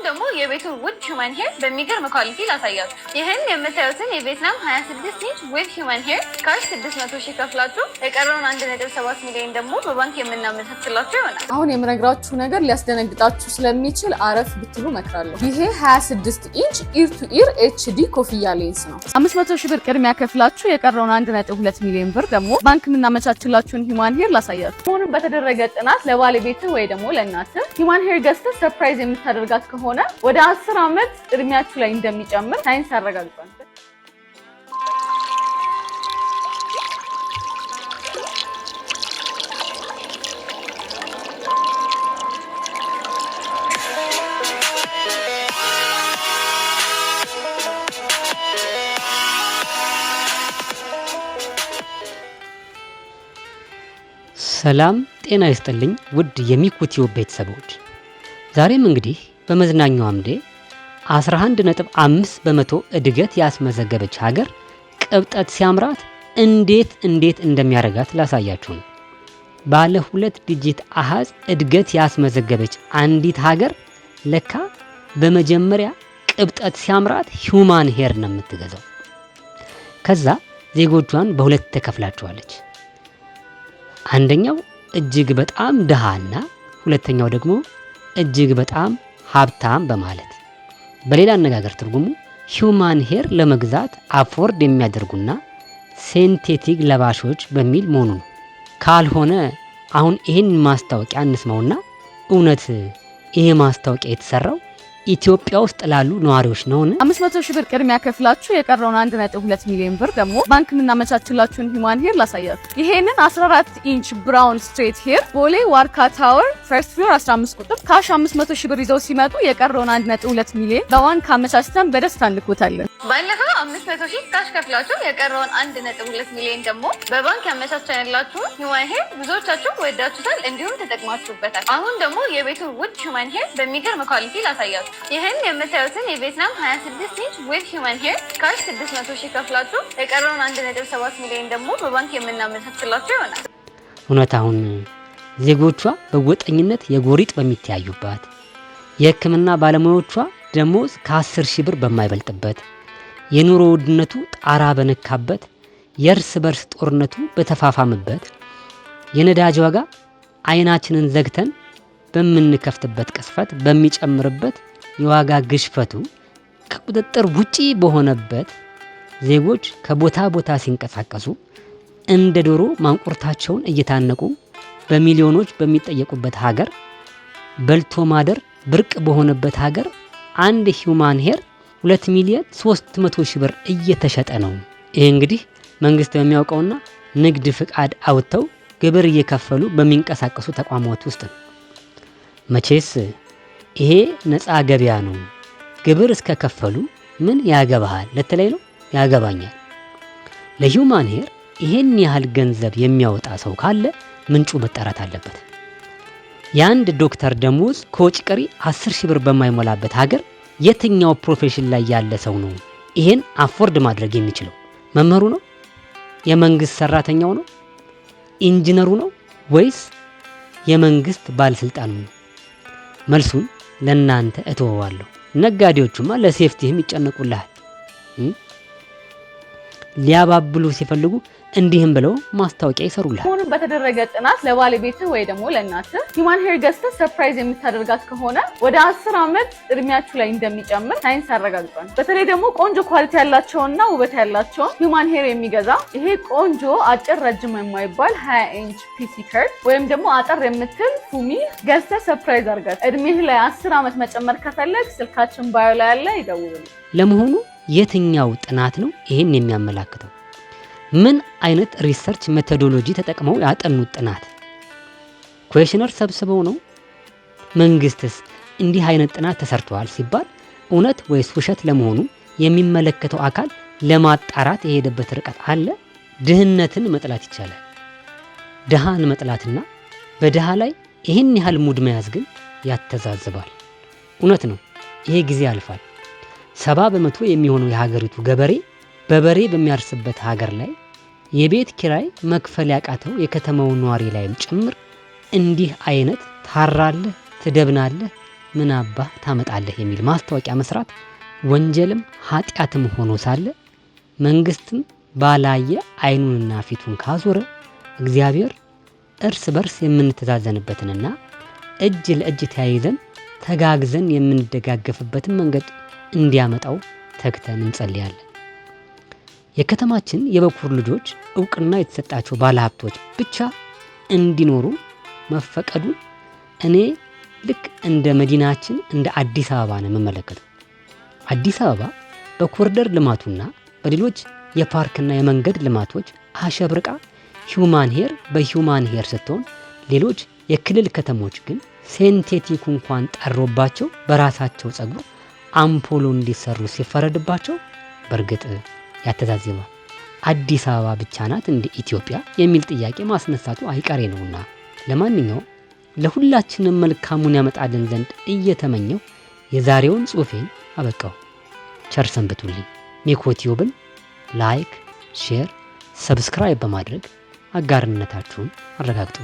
ደግሞ የቤቱን ውድ human hair በሚገርም quality ላሳያችሁ። ይህን የምታዩትን የቪየትናም 26 ኢንች with human hair cash 600 ሺህ ከፍላችሁ የቀረውን 1.7 ሚሊዮን ደግሞ በባንክ የምናመቻችላችሁ ይሆናል። አሁን የምነግራችሁ ነገር ሊያስደነግጣችሁ ስለሚችል አረፍ ብትሉ እመክራለሁ። ይሄ 26 ኢንች ear to ear HD ኮፍያ ሌንስ ነው። 500 ሺህ ብር ቅድሚያ ከፍላችሁ የቀረውን 1.2 ሚሊዮን ብር ደግሞ ባንክ የምናመቻችላችሁን human hair ላሳያችሁ። ሰሞኑን በተደረገ ጥናት ለባለቤት ወይ ደግሞ ለእናት human hair ገዝተህ surprise የምታደርጋት ከሆነ ወደ 10 ዓመት እድሜያችሁ ላይ እንደሚጨምር ሳይንስ አረጋግጧል። ሰላም ጤና ይስጥልኝ ውድ የሚኩቲው ቤተሰቦች፣ ዛሬም እንግዲህ በመዝናኛው አምዴ 11.5% እድገት ያስመዘገበች ሀገር ቅብጠት ሲያምራት እንዴት እንዴት እንደሚያደርጋት ላሳያችሁ ነው። ባለ ሁለት digit አሃዝ እድገት ያስመዘገበች አንዲት ሀገር ለካ በመጀመሪያ ቅብጠት ሲያምራት human hair ነው የምትገዛው። ከዛ ዜጎቿን በሁለት ተከፍላቸዋለች። አንደኛው እጅግ በጣም ድሃና ሁለተኛው ደግሞ እጅግ በጣም ሀብታም በማለት። በሌላ አነጋገር ትርጉሙ human hair ለመግዛት afford የሚያደርጉና synthetic ለባሾች በሚል መሆኑ ነው። ካልሆነ አሁን ይህን ማስታወቂያ እንስማውና እውነት ይሄ ማስታወቂያ የተሰራው ኢትዮጵያ ውስጥ ላሉ ነዋሪዎች ነውን? 500 ሺህ ብር ቅድሚያ ከፍላችሁ የቀረውን 1.2 ሚሊዮን ብር ደግሞ ባንክ የምናመቻችላችሁን human hair ላሳያችሁ። ይሄንን 14 ኢንች brown straight hair ቦሌ ዋርካ ታወር first floor 15 ቁጥር cash 500 ሺህ ብር ይዘው ሲመጡ የቀረውን 1.2 ሚሊዮን በባንክ አመቻችተን በደስታ እንልኮታለን። ባለፈው 500 ሺህ cash ከፍላችሁ የቀረውን 1.2 ሚሊዮን ደግሞ በባንክ ያመቻቸንላችሁን human hair ብዙዎቻችሁ ወዳችሁታል፣ እንዲሁም ተጠቅማችሁበታል። አሁን ደግሞ የቤቱን ውድ human hair በሚገርም quality ላሳያችሁ። ይህን የምታዩትን የቪየትናም 26 ኢንች with human hair cash 600 ሺህ ከፍላችሁ የቀረውን 1.7 ሚሊዮን ደግሞ በባንክ የምናመቻችላችሁ ይሆናል። እውነት አሁን ዜጎቿ በጎጠኝነት የጎሪጥ በሚተያዩባት፣ የሕክምና ባለሙያዎቿ ደሞዝ ከ10 ሺህ ብር በማይበልጥበት፣ የኑሮ ውድነቱ ጣራ በነካበት፣ የእርስ በርስ ጦርነቱ በተፋፋምበት፣ የነዳጅ ዋጋ አይናችንን ዘግተን በምንከፍትበት ቅስፈት በሚጨምርበት፣ የዋጋ ግሽፈቱ ከቁጥጥር ውጪ በሆነበት፣ ዜጎች ከቦታ ቦታ ሲንቀሳቀሱ እንደ ዶሮ ማንቁርታቸውን እየታነቁ በሚሊዮኖች በሚጠየቁበት ሀገር፣ በልቶ ማደር ብርቅ በሆነበት ሀገር አንድ human hair 2 ሚሊዮን 300 ሺህ ብር እየተሸጠ ነው። ይህ እንግዲህ መንግስት በሚያውቀውና ንግድ ፍቃድ አውጥተው ግብር እየከፈሉ በሚንቀሳቀሱ ተቋማት ውስጥ ነው። መቼስ ይሄ ነፃ ገበያ ነው። ግብር እስከከፈሉ ምን ያገባሃል ልትለኝ ነው? ያገባኛል። ለ human hair ይሄን ያህል ገንዘብ የሚያወጣ ሰው ካለ ምንጩ መጣራት አለበት። የአንድ ዶክተር ደሞዝ ከወጪ ቀሪ 10 ሺህ ብር በማይሞላበት ሀገር የትኛው profession ላይ ያለ ሰው ነው ይሄን afford ማድረግ የሚችለው? መምህሩ ነው? የመንግስት ሰራተኛው ነው? ኢንጂነሩ ነው? ወይስ የመንግስት ባለስልጣኑ ነው? መልሱን ለናንተ እተወዋለሁ። ነጋዴዎቹማ ለ safety ህም ይጨነቁልሃል። ሊያባብሉ ሲፈልጉ እንዲህም ብለው ማስታወቂያ ይሰሩልሃል። ሰሞኑን በተደረገ ጥናት ለባለቤትህ ወይ ደግሞ ለእናትህ human hair ገዝተህ surprise የምታደርጋት ከሆነ ወደ 10 ዓመት እድሜያችሁ ላይ እንደሚጨምር ሳይንስ አረጋግጧል። በተለይ ደግሞ ቆንጆ quality ያላቸውና ውበት ያላቸውን human hair የሚገዛ ይሄ ቆንጆ አጭር ረጅም የማይባል 20 ኢንች PC curl ወይም ደግሞ አጠር የምትል ፉሚ ገዝተህ surprise አድርጋት። እድሜህ ላይ 10 ዓመት መጨመር ከፈለግ ስልካችን bio ላይ ያለ ይደውሉልን። ለመሆኑ የትኛው ጥናት ነው ይህን የሚያመላክተው? ምን አይነት research methodology ተጠቅመው ያጠኑት ጥናት? questionnaire ሰብስበው ነው? መንግስትስ እንዲህ አይነት ጥናት ተሰርተዋል ሲባል እውነት ወይስ ውሸት ለመሆኑ የሚመለከተው አካል ለማጣራት የሄደበት ርቀት አለ? ድህነትን መጥላት ይቻላል። ድሃን መጥላትና በድሃ ላይ ይህን ያህል mood መያዝ ግን ያተዛዝባል። እውነት ነው፣ ይሄ ጊዜ ያልፋል። 70% የሚሆነው የሀገሪቱ ገበሬ በበሬ በሚያርስበት ሀገር ላይ የቤት ኪራይ መክፈል ያቃተው የከተማው ነዋሪ ላይም ጭምር እንዲህ አይነት ታራለህ፣ ትደብናለህ፣ ምን አባህ ታመጣለህ የሚል ማስታወቂያ መስራት ወንጀልም ኃጢአትም ሆኖ ሳለ መንግስትም ባላየ አይኑንና ፊቱን ካዞረ እግዚአብሔር እርስ በርስ የምንተዛዘንበትንና እጅ ለእጅ ተያይዘን ተጋግዘን የምንደጋገፍበትን መንገድ እንዲያመጣው ተግተን እንጸልያለን። የከተማችን የበኩር ልጆች እውቅና የተሰጣቸው ባለሀብቶች ብቻ እንዲኖሩ መፈቀዱን እኔ ልክ እንደ መዲናችን እንደ አዲስ አበባ ነው የምመለከተው። አዲስ አበባ በኮሪደር ልማቱና በሌሎች የፓርክና የመንገድ ልማቶች አሸብርቃ human hair በ human hair ስትሆን፣ ሌሎች የክልል ከተሞች ግን synthetic እንኳን ጠሮባቸው በራሳቸው ጸጉር አምፖሎ እንዲሰሩ ሲፈረድባቸው በእርግጥ ያተዛዝባል። አዲስ አበባ ብቻ ናት እንደ ኢትዮጵያ የሚል ጥያቄ ማስነሳቱ አይቀሬ ነውና፣ ለማንኛውም ለሁላችንም መልካሙን ያመጣልን ዘንድ እየተመኘሁ የዛሬውን ጽሑፌን አበቃሁ። ቸር ሰንብቱልኝ። ሜኮቲዩብን like፣ share፣ subscribe በማድረግ አጋርነታችሁን አረጋግጡ።